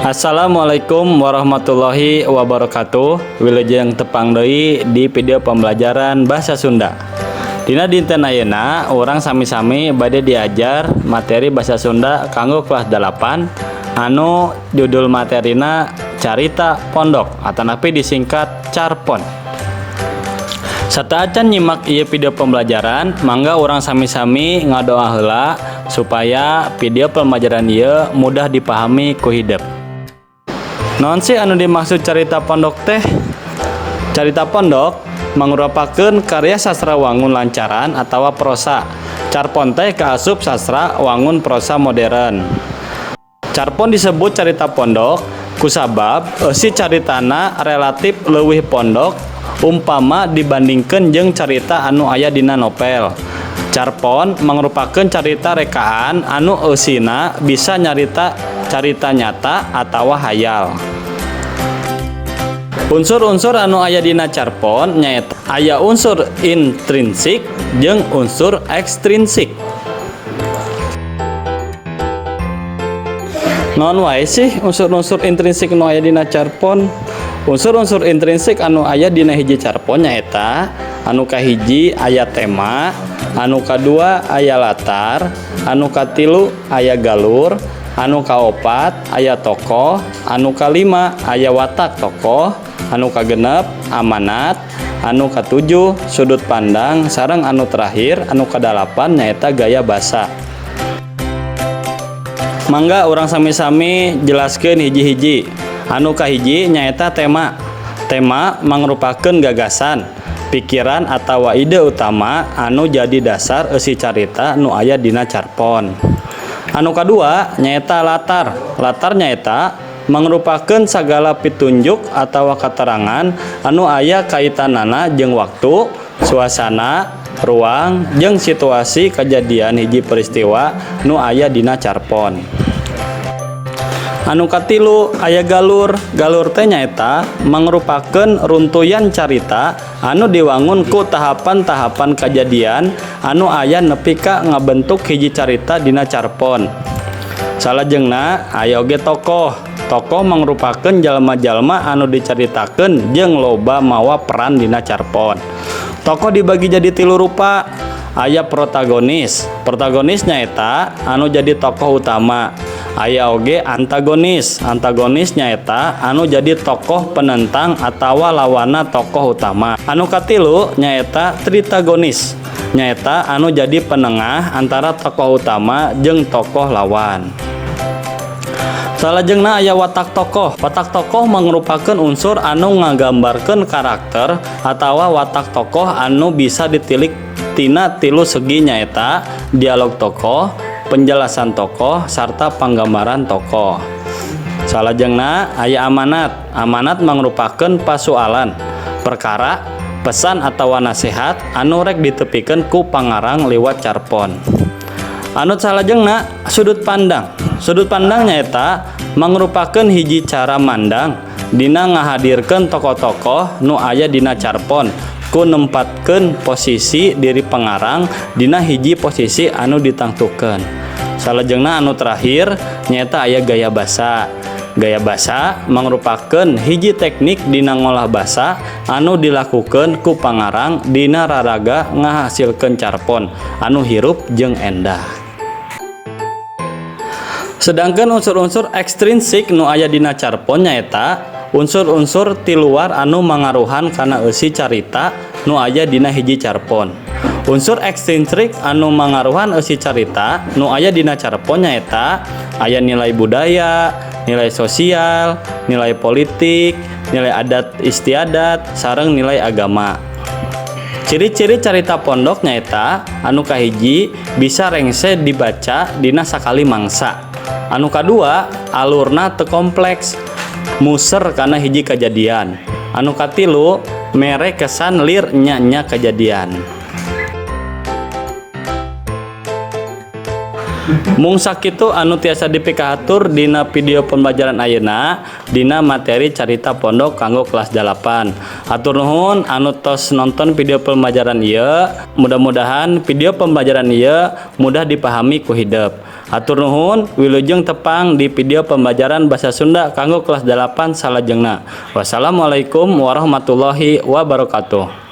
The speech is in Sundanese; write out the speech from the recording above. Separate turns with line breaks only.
Assalamualaikum warahmatullahi wabarakatuh. Wilujeng tepang deui di video pembelajaran bahasa Sunda. Dina dinten ayeuna urang sami-sami bade diajar materi bahasa Sunda kanggo kelas 8 anu judul materina Carita Pondok atanapi disingkat Carpon. Sateuacan nyimak ieu video pembelajaran, mangga urang sami-sami ngadoa heula supaya video pembelajaran ieu mudah dipahami ku hidep. Naon sih anu dimaksud carita pondok teh? Carita pondok mangrupakeun karya sastra wangun lancaran atawa prosa. Carpon teh kaasup sastra wangun prosa modern. Carpon disebut carita pondok kusabab eusi caritana relatif leuwih pondok umpama dibandingkeun jeung carita anu aya dina novel. Carpon mangrupakeun carita rekaan anu eusina bisa nyarita carita nyata atawa hayal. Unsur-unsur anu aya dina carpon nyaeta aya unsur intrinsik jeung unsur ekstrinsik. Naon wae sih unsur-unsur intrinsik nu aya dina carpon? Unsur-unsur intrinsik anu aya dina hiji carpon nyaeta anu kahiji aya tema, anu kadua aya latar, anu katilu aya galur, anu kaopat aya tokoh, anu kalima aya watak tokoh, anu kagenep amanat, anu katujuh sudut pandang, sareng anu terakhir anu kadalapan nyaeta gaya basa. Mangga urang sami-sami jelaskeun hiji-hiji. Anu kahiji nyaeta tema. Tema mangrupakeun gagasan, pikiran atawa ide utama anu jadi dasar eusi carita nu aya dina carpon. Anu kadua nyaeta latar. Latar nyaeta mangrupakeun sagala pitunjuk atawa katerangan anu aya kaitanana jeung waktu, suasana, ruang, jeung situasi kajadian hiji peristiwa nu aya dina carpon. Anu katilu aya galur. Galur teh nyaeta mangrupakeun runtuyan carita anu diwangun ku tahapan-tahapan kajadian anu aya nepi ka ngabentuk hiji carita dina carpon. Salajengna aya oge tokoh. Tokoh mangrupakeun jalma-jalma anu dicaritakeun jeung loba mawa peran dina carpon. Tokoh dibagi jadi tilu rupa. Aya protagonis. Protagonis nyaeta anu jadi tokoh utama. Aya oge antagonis. Antagonis nyaeta anu jadi tokoh penentang atawa lawanna tokoh utama. Anu katilu nyaeta tritagonis. Nyaeta anu jadi penengah antara tokoh utama jeung tokoh lawan. Salajengna aya watak tokoh. Watak tokoh mangrupakeun unsur anu ngagambarkeun karakter atawa watak tokoh anu bisa ditilik tina tilu segi nyaeta dialog tokoh, penjelasan tokoh, sarta panggambaran tokoh. Salajengna aya amanat. Amanat mangrupakeun pasualan, perkara, pesan atawa nasihat anu rek ditepikeun ku pangarang liwat carpon. Anu salajengna sudut pandang. Sudut pandang nyaeta mangrupakeun hiji cara mandang dina ngahadirkeun tokoh-tokoh nu aya dina carpon ku nempatkeun posisi diri pengarang dina hiji posisi anu ditangtukeun. Salajengna anu terakhir nyaeta aya gaya basa. Gaya basa mangrupakeun hiji teknik dina ngolah basa anu dilakukeun ku pangarang dina raraga ngahasilkeun carpon anu hirup jeung endah. Sedangkan unsur-unsur ekstrinsik nu aya dina carpon nyaeta unsur-unsur ti luar anu mangaruhan kana eusi carita nu aya dina hiji carpon. Unsur ekstrinsik anu mangaruhan eusi carita nu aya dina carpon nyaeta aya nilai budaya, nilai sosial, nilai politik, nilai adat istiadat, sareng nilai agama. Ciri-ciri carita pondok nyaeta anu kahiji bisa rengse dibaca dina sakali mangsa. Anu kadua alurna teu kompleks, muser kana hiji kajadian. Anu katilu mere kesan lir nya-nya kajadian. Mung sakitu anu tiasa dipikahatur dina video pembelajaran ayeuna dina materi carita pondok kanggo kelas 8. Hatur nuhun anu tos nonton video pembelajaran ieu. Mudah-mudahan video pembelajaran ieu mudah dipahami ku hidep. Hatur nuhun, wilujeng tepang di video pembelajaran bahasa Sunda kanggo kelas 8 salajengna. Wassalamualaikum warahmatullahi wabarakatuh.